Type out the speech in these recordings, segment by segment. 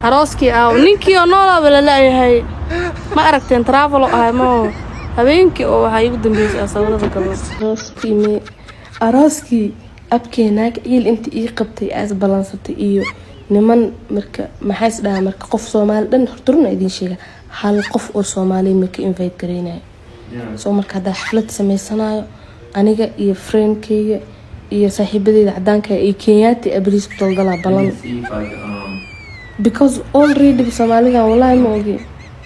Arooskii aaw? Ninkii oo noolaaba la la'yahay. Ma aragteen? Travel oo ahay mo habeenkii oo waxaa iigu dambeysay sawirada galo. Arooskii me? Arooskii abkee? Naag ciil inta ii qabtay aas balansatay iyo niman. Marka maxaa is dhahaa? Marka qof Soomaali dhan horturuna idiin sheega, hal qof oo Soomaali ma ka invite gareynayo. So marka haddaa xaflad sameysanayo, aniga iyo friendkeyga iyo saaxiibadeyda cadaanka iyo Kenyaati abriis ku daldalaa balan. Let me see if I can, Because already Soomaalidan wallahi ma ogi.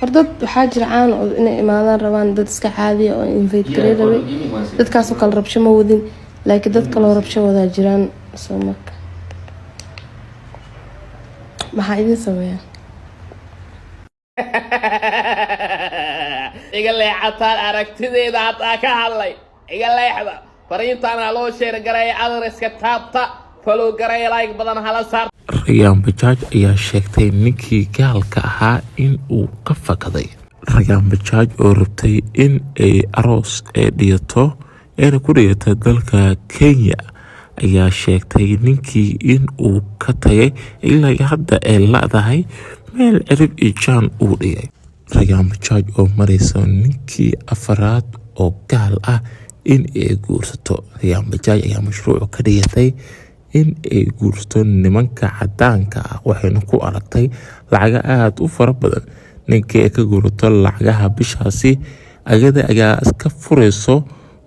Hor dad waxaa jira caan oo inay imaadaan rabaan, dad iska caadiya oo invite garey hold rabay. on, give me one second. Dadkaasoo kale rabsho ma wadin, laakiin dad kaloo rabsho wadaa jiraan. So marka maxaa idin sameeyaa? Iga leexataan aragtideeda haddaa ka hadlay. Iga leexda. Fariintaana loo share gareeya, adreska taabta, follow gareeya, like badan hala saar. Rayaan Bajaaj ayaa sheegtay ninkii gaalka ahaa in uu ka fakaday. Rayaan Bajaaj oo rabtay in ay aroos ee dhigato eena ku dhigato dalka Kenya ayaa sheegtay ninkii in uu ka tagay, ilaa iyo hadda ay la'dahay meel cirib iyo jaan uu dhigay. Rayaan Bajaaj oo maraysa ninkii afaraad oo gaal ah in ay guursato. Rayaan Bajaaj ayaa mashruuc ka dhigatay in ay guursato nimanka cadaanka ah, waxayna ku aragtay lacaga aada u fara badan. Ninkii ay ka guurato lacagaha bishaasi ayada ayaa iska furayso,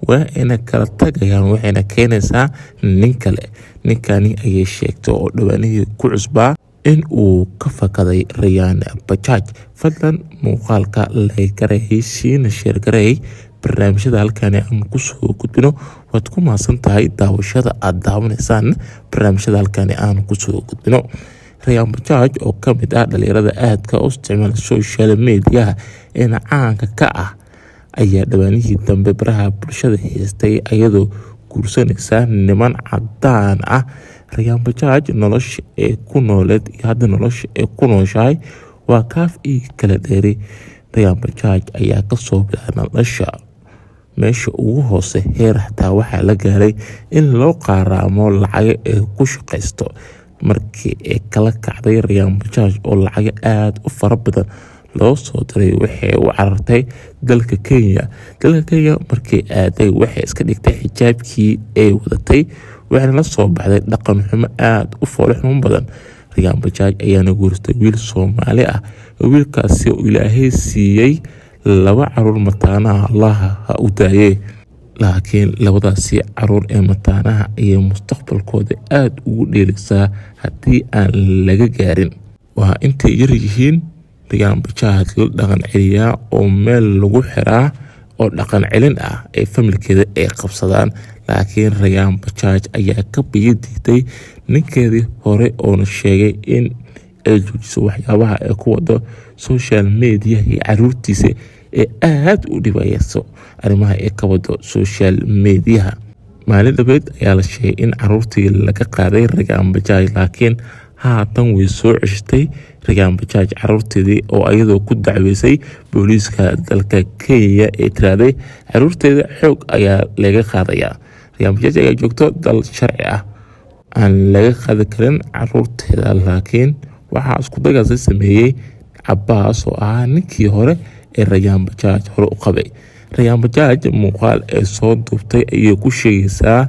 waa ayna kala tagayaan, waxayna keenaysaa nin kale. Ninkani ayay sheegtay oo dhawaanihii ku cusbaa in uu ka fakaday Rayaan Bajaaj. Fadlan muuqaalka like gareey, siina share gareey barnaamijyada halkani aan kusoo gudbino. Waad ku mahadsan tahay daawashada aad daawanaysaan barnaamijyada halkani aan kusoo gudbino. Rayaan Bajaaj oo ka mid ah dhalinyarada aadka u isticmaala social mediaha eena caanka ka ah ayaa dhawaanihii dambe baraha bulshada haystay ayadoo guursanaysa niman cadaan ah. Rayaan Bajaaj nolosha ee ku nooleed iyo hadda nolosha ee ku nooshahay waa kaaf iyo kala dheeri. Rayaan Bajaaj ayaa kasoo bilaabay nolosha meesha ugu hoose, heer xataa waxaa la gaaray in loo qaaraamo lacago ee ku shaqaysto. Markii ay kala kacday Rayaan Bajaaj oo lacago aada u fara badan loo soo diray, waxay u carartay dalka Kenya. Dalka Kenya markay aaday, waxay iska dhigtay xijaabkii ay wadatay, waxayna la soo baxday dhaqan xumo aada u foolxumo badan. Rayaan Bajaaj ayaana guurstay wiil Soomaali ah oo wiilkaasi uu Ilaahay siiyey laba caruur mataanaha, Allaha ha u daayee. Laakiin labadaasi caruur ee mataanaha ayay mustaqbalkooda aada ugu dheelisaa haddii aan laga gaarin. Waa intay yar yihiin Rayaan Bajaaj la dhaqan celiyaa oo meel lagu xiraa oo dhaqan celin ah ee familkeeda ay qabsadaan. Laakiin Rayaan Bajaaj ayaa ka biyo diiday ninkeedii hore oona sheegay in ay joojiso waxyaabaha ay ku wado social media iyo caruurtiisa ee aada u dhibayso arrimaha ay ka wado social mediaha. Maalin dhabeed ayaa la sheegay in caruurtii laga qaaday Rayaan Bajaaj, laakiin haatan way soo ceshatay Rayaan Bajaaj caruurteedii oo ayadoo ku dacweysay booliiska dalka Kenya ee tiraahday caruurteeda xoog ayaa laga qaadayaa. Rayaan Bajaaj ayaa joogto dal sharci ah aan laga qaadi karin caruurteeda, laakiin waxaa isku dagaasi sameeyey Cabaas oo ahaa ninkii hore ee Rayaan Bajaaj hore u qabay. Rayaan Bajaaj muuqaal ee soo duubtay ayay ku sheegaysaa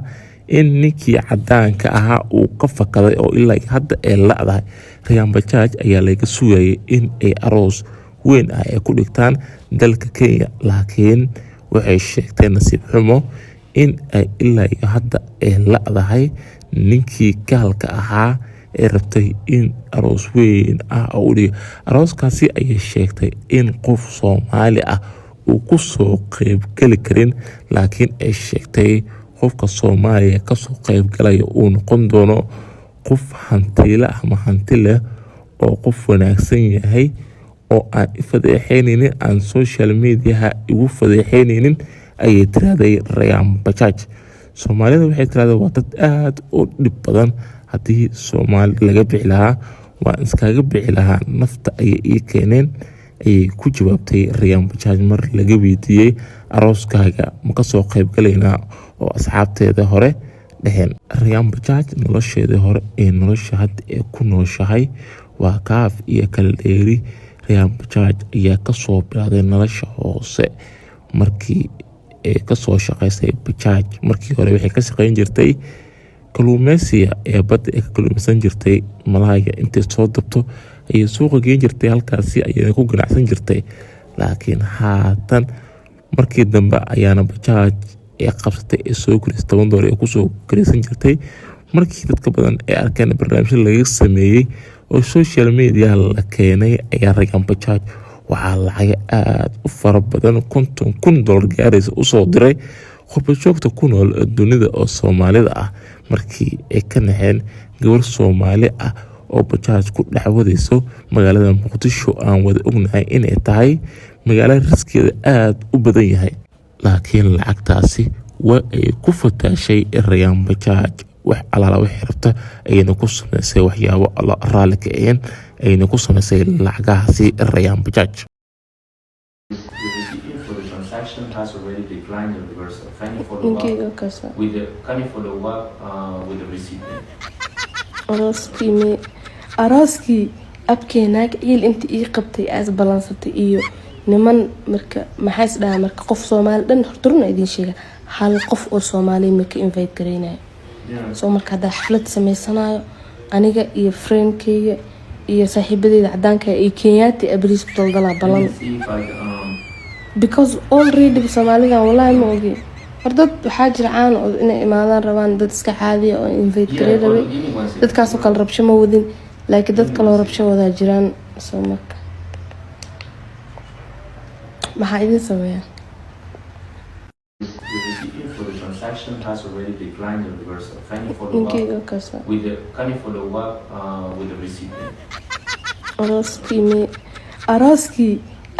in ninkii cadaanka ahaa uu ka fakaday oo ilaa hadda ay la'dahay. Rayaan Bajaaj ayaa laga sugayay in ay aroos weyn ah ay ku dhigtaan dalka Kenya, laakiin waxay sheegtay nasiib xumo in ay ilaa iyo hadda ay la'dahay ninkii gaalka ahaa ee rabtay in aroos weyn ah oo u dhigo. Arooskaasi ayay sheegtay in qof Soomaali ah uu ku soo qeybgeli karin, laakiin ay sheegtay qofka Soomaaliya kasoo qeybgalaya uu noqon doono qof hantiile ama hanti leh oo qof wanaagsan yahay oo aan i fadeexeyneynin, aan social mediaha igu fadeexeyneynin, ayay tiraahday Rayaan Bajaaj. Soomaalida waxay tiraahday waa dad aada u dhib badan, haddii Soomaali laga bixi lahaa waan iskaga bixi lahaa, nafta ayay ii keeneen, ayay ku jawaabtay Rayaan Bajaaj mar laga weydiiyey arooskaaga ma kasoo qeybgalaynaa oo asxaabteeda hore dheheen. Rayaan Bajaaj nolosheedii hore ee nolosha hadda ee ku nooshahay. Waa kaaf iyo kala dheeri. Rayaan Bajaaj ayaa kasoo bilaaday nolosha hoose markii ay kasoo shaqeysay bajaaj. Markii hore waxay ka shaqeyn jirtay kaluumeysiga ee badda ay ka kaluumeysan jirtay. Malaayga intay soo dabto ayay suuqa geen jirtay, halkaasi ayayna ku ganacsan jirtay. Laakiin haatan markii dambe ayaana bajaaj ee qabsatay ee soo korisay, $10 ee kusoo koreysan jirtay. Markii dadka badan ay arkeen barnaamijyo laga sameeyey oo social media la keenay, ayaa Rayaan Bajaaj waxaa lacaga aada u fara badan, $50,000 gaaraysa, usoo diray qurbajoogta ku nool dunida oo Soomaalida ah, markii ay ka naxeen gabar Soomaali ah oo bajaaj ku dhex wadayso magaalada Muqdisho, aan wada ognahay inay tahay magaalo riskeeda aada u badan yahay. Laakiin lacagtaasi waa ay ku fataashay Rayaan Bajaaj. Wax alaala waxay rabta ayayna ku sameysay, waxyaabo alla raalli ka ahayn ayayna ku sameysay lacagahaasi Rayaan Bajaaj. The recipient for the transaction has already declined the reversal. Can you follow up Ninkeyga kaasa. with the Can you follow up with the recipient? Arooskii me, arooskii abkee naag ciil inta ii qabtay aas balansatay iyo niman. Marka maxaa is dhahaa? Marka qof Soomaali dhan horturna idiin sheega, hal qof oo Soomaali ma ka invite gareynayo. So marka haddaa xaflad sameysanayo, aniga iyo friendkeyga iyo saaxiibadeyda cadaanka iyo Kenyaati abriis ku daldalaa balan. Let me see if I Because already Soomaalidan wallahi ma ogi. Hor dad waxaa jira caan oo inay imaadaan rabaan, dad iska caadiya oo invite garey Yeah, rabay. hold on, give me one second. Dadkaasoo kale rabsho ma wadin, laakiin dad kaloo rabsho wadaa jiraan. So marka maxaa idin sameeyaa? The recipient for the transaction has already declined the reversal. Can you follow up Ninkeyga kaasa. with the Can you follow up with the recipient? Arooskii me, arooskii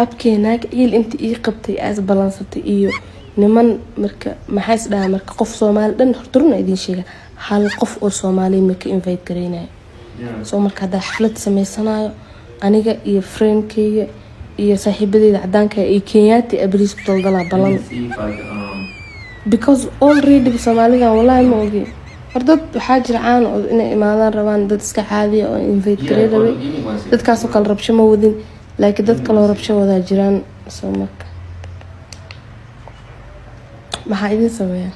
abkee naag ciil inta ii qabtay aas balansatay iyo niman. Marka maxaa is dhahaa? Marka qof Soomaali dhan horturna idiin sheega, hal qof oo Soomaali ma ka invite gareynayo. So marka haddaa xaflad sameysanayo, aniga iyo friendkeyga iyo saaxiibadeyda cadaanka iyo Kenyaati abriis ku daldalaa balan. Let me see if I Because already Soomaalidan wallahi ma ogi. Hor dad waxaa jira caan oo inay imaadaan rabaan, dad iska caadiya oo invite garey Yeah, hold rabay. on, give me one second. Dadkaasoo kale rabsho ma wadin, laakiin dad kaloo rabsho wadaa jiraan. So marka maxaa idin sameeyaa?